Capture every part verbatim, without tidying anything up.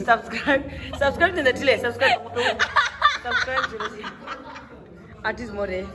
Subscribe. Subscribe ནི་འདྲི་ལེ། Subscribe དང་པོ། Subscribe ཅི་རེད། Artist མོ་རེད།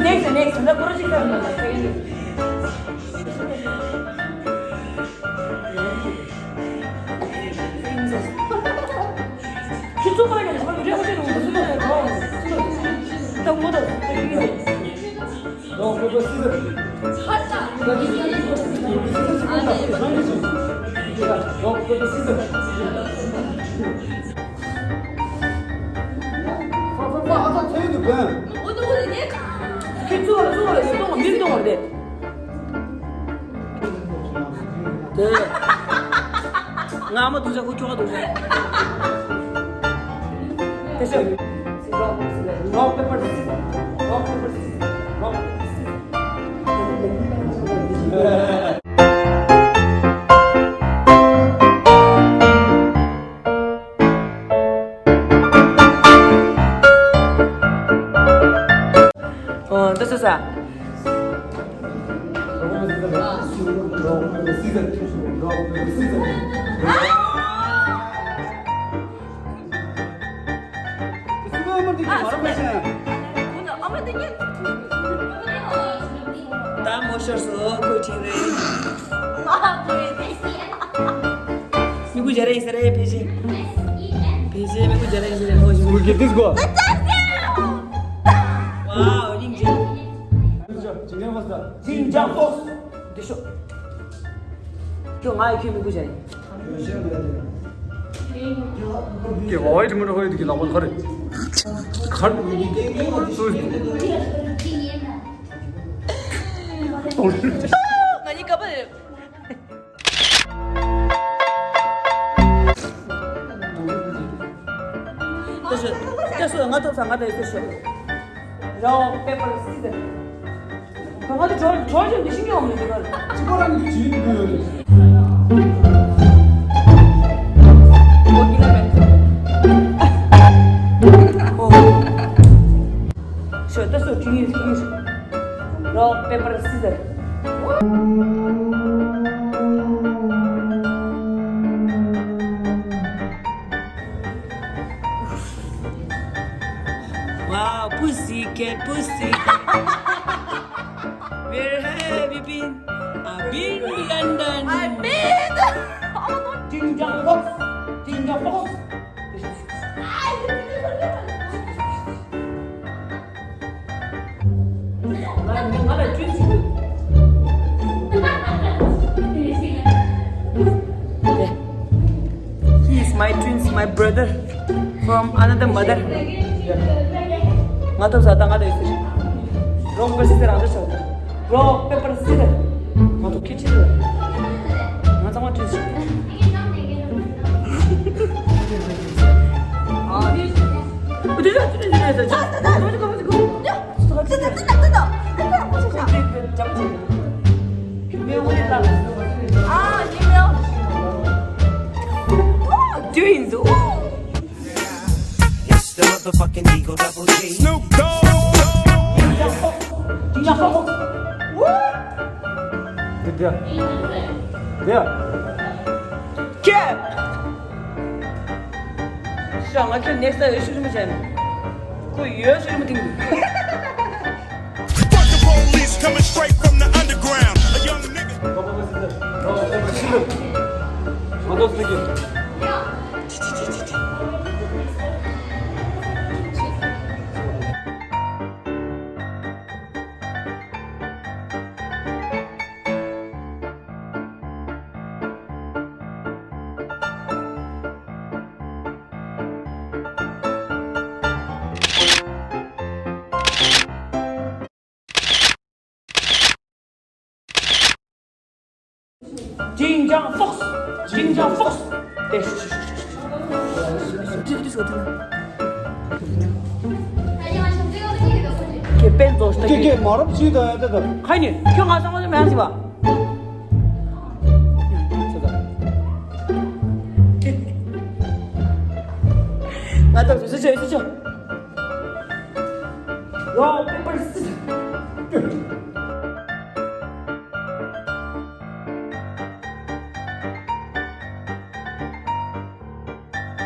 Next, next, the project. དེ། ང་མ་དུག་ཆ་ཁུ་ཁྱོ་ག་དུག་ཆ། དེ་ཤ། Rock, paper, scissors. Rock, paper, scissors. Rock, paper, scissors. ཨོ། འདི་སུ་ས། ད་མོ་ཤོར་སོ་ཁོ་ཅིག་རེད། མི་གུ་རྒྱ་རེ་ཡིན་ས་རེད། ཕེ་ཞེ། ཕེ་ཞེ་མི་གུ་རྒྱ་རེ་ཡིན་ས་རེད། ཧོ་ཞེ། We get this go. Wow, ཡིན་ཅིང་། ཅིང་ཅང་ཕོག་སི། འདི་ཤོག་ཁྱོད་ང་ཡི་ཁྱོད་མི་གུ་རྒྱ་རེ། ཀྱེ་ཝའི་ཏི་མོ་ཧོ་ཡི་དུ་ཀྱི་ལག་པ་ཁར། ཁར། སུ། ང་གཉིས་ཀ་པ་རེད། ལྟ་ཤོག་ལྟ་ཤོག་ང་ཐོབ་ས་ང་ད་ཡི་ལྟ་ཤོག Rock, paper, scissors. ང་ཚོ་གྲོ་གྲོ་ཆེན་འདི་ཤིང་ཡོང་མི་འདུག་ག་ཅི་པོ་རང་གི་ཇུས་འདུག་ཡོད་རེད། ཨོ་ཀི་ལ་མེད། ཨོ། ཤོག་ལྟ་ཤོག་ཅི་ཡིན་ཅི་ཡིན། Rock, paper, scissors. Wow, pussy cat, pussy cat. Where have you been? I've been to London. I've been. Oh, no. Ginger fox, ginger fox. He is my twins, my brother from another mother. ང་ཐོབ་ས་ད་ང་ལ་ཡོད་ཟེར། Rock, paper, scissors རང་འདྲ་ཆགས། Rock, paper, scissors. ང་ཐོབ་ཁྱི་ཆེ་རེད། ང་ཚང་མ་twins ཆགས། ཨ། Twins. It's the motherfucking Eagle Double G. Snoop Dogg. Good job. དེ་ཡ། ཁྱེད། ཤ་ང་ཁྱོད་ནེག་སི་ཡོད་ཤུ་རི་མོ་བྱས་ནས། ཁོ་ཡོད་ཤུ་རི་མོ་ཐིང་། Fuck the police coming straight from the underground. A young nigga. ཇིང་ཇང་ཧྥོག་སི། ཇིང་ཇང་ཧྥོག་སི། ཨེ། ཁྱེད་པན་ཙོ་ཁྱེད་ཁྱེད་མ་རབས་ཅིག་དང་ཡ་ད་ད། ཁ་ནི་ཁྱོད་ང་ཚང་མ་ཚོ་མེད་ཟིག་བ། ང་ད་སུ་སུ་ཆོས་སུ་ཆོས། རོག་པེ་པར་སི་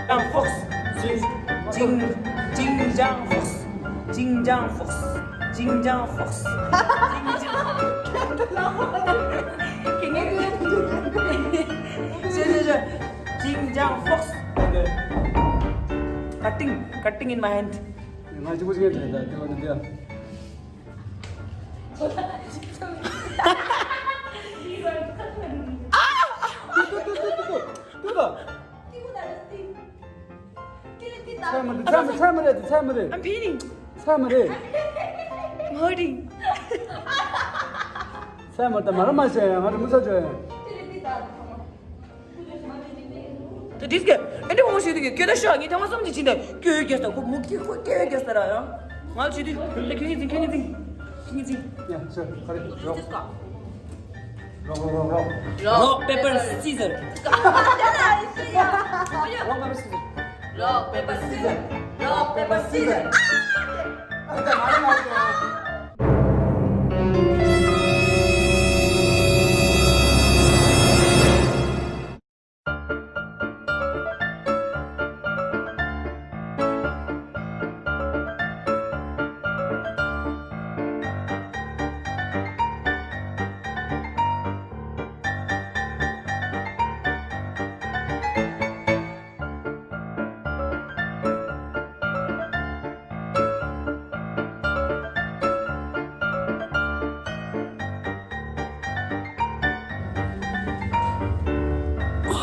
ཇང་ཧྥོག་སི། ཇིང་ཇང་ཧྥོག་སི། ཇིང་ཇང་ཧྥོག་སི། ཇིང་ཇང་ཧྥོག་སི། ཇིང་ཇང་། ཁྱེད་ཀྱིས་ཇིང་ཇང་ཧྥོག་སི། Cutting, cutting in my hand. ང་གཅིག་པུ་ཞིག་ཡོད་དེ་ད་དེ་བ་ནི་དེ། ཏུ་ཏུ་ཏུ་ཏུ་ཏུ་ཏུ། ཚད་མ་རེད། ཚད་མ་ཚད་མ་རེད། ཚད་མ་རེད། I'm peeing. ཚད་མ་རེད། I'm hurting. ཚད་མ་རེད། མ་ར་མ་བྱས་ཡང་ང་རི་མུ་ཚ་བྱོས་ཡང་། ད་དིས་ཀེ་ཨེ་འདྲ་འོང་ཞིག་དུས་ཀྱི་སྐད་ད་ཤོག་ངས་ཐེངས་མ་གསུམ་གྱི་ཕྱིན་ཏེ་སྐད་རྒྱག་ས་ཁོ་མུ་གེ་ཁོ་སྐད་རྒྱག་ས་ར་ཡང་། ང་ལ་བྱེད་དུས་ད་ཁྱོད་ཉིད་འཛིན། ཁྱོད་ཉིད་འཛིན། ཁྱོད་ཉིད་འཛིན། ཡ་ཤོག་ག་རེ་རོགས། རོགས་རོགས་རོགས་རོགས། Rock, paper, scissor. Rock, paper, scissor. Rock, paper, scissor. Rock, paper, scissor.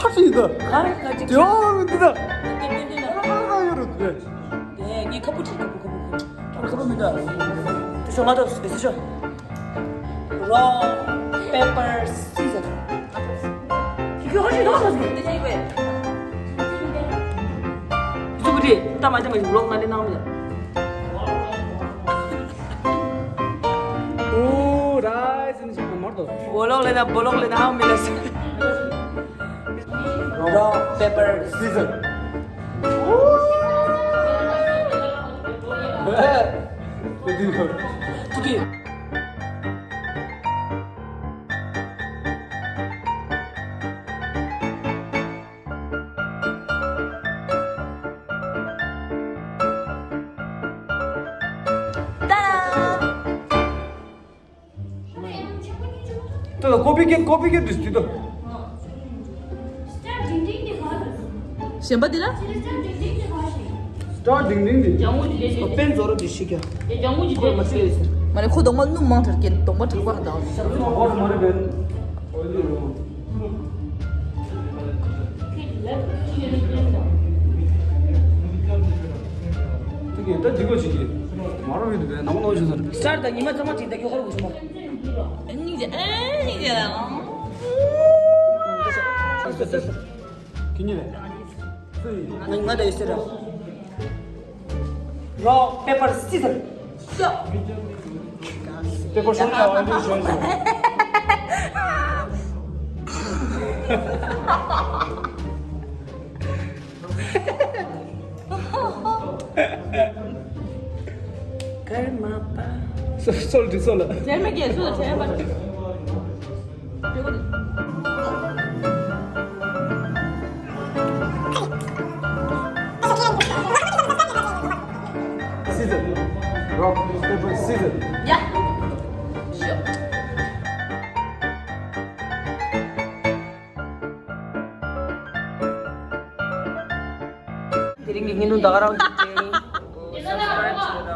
ཁ་ཅིག་ད། ག་རེ་ག་ཅིག་དེ་འོ་འདི་ད། ཏན་ཏན་ཏན་ཏན། ཁ་ཁ་ཡོད་རུ་དེ། དེ་ངས་ཁ་པུ་ཁྲིད་ཁ་པུ་ཁ་པུ་ཁ་པུ་ཁ་པུ་མི་འདུག་དེ་ཤོག་ང་ཐོབ་སི་པེ་སི་ཤོག Rock, paper, scissor. ཁྱོད་ཧ་ཅི་ཐོག་ཐོག་ཟིག་ཙུ་གུ་དེ་ལྟ་མ་ལྟ་མ་ཡིན་ལོག་ན་ལེ་ནང་མི་ལ། ཨོ་རའི་སི་ནི་ཞིག་མ་མར་དོ། བོ་ལོག་ལེ་ན་བོ་ལོག་ལེ་ན་ཧ་མི་ལ་སི། Rock, paper, scissor. ད་ལ་ཀོ་པི་ཀེ་ཀོ་པི་ཀེ་འདྲི་ཟིན་ཏོ། གཞན་པ་འདི་ལ། སྟར་ལྡིང་ལྡིང་འདི། པན་ཛོ་རོ་འདི་ཤི་ཀྱང་། ཁོ་མ་ཤི་ལས་ཟེར། མ་ནི་ཁོ་གདོང་པ་སྣུམ་མང་དྲགས་ཀྱི་གདོང་པ་དྲག་པ་འདྲ་བ། ཨོ་རེད་མ་རེད་པན། དེ་གི་ད་འདི་གོ་ཅིག་གི་མ་རོ་ཡོད་དུ་བས་ནང་ལོག་ཤོད་ཟེར། སྟར་དང་ཉི་མ་ཚང་མ་ཅིག་ད་ཁྱོད་ཧོར་གོ་ཤོད་མ། ཨ་ནི་ཨ་ནི་ཁྱེད་གཉིས་རེད། ང་ང་ད་ཡོད་ཟེར་ར། Rock, paper, scissor. Paper, scissor. ཀརྨ་པ། སོ་སོལ་དྲི་སོལ། དྲན་མེད་ཀྱི་སུ་དྲན་པ། དྲི་གོ་དྲི། Rock paper scissors. Yeah. Sure. དེ་རིང་གི་བརྙན་ཐུང་ད་ག་རང་གཅིག་སྤྲད་ཡིན། Subscribe to the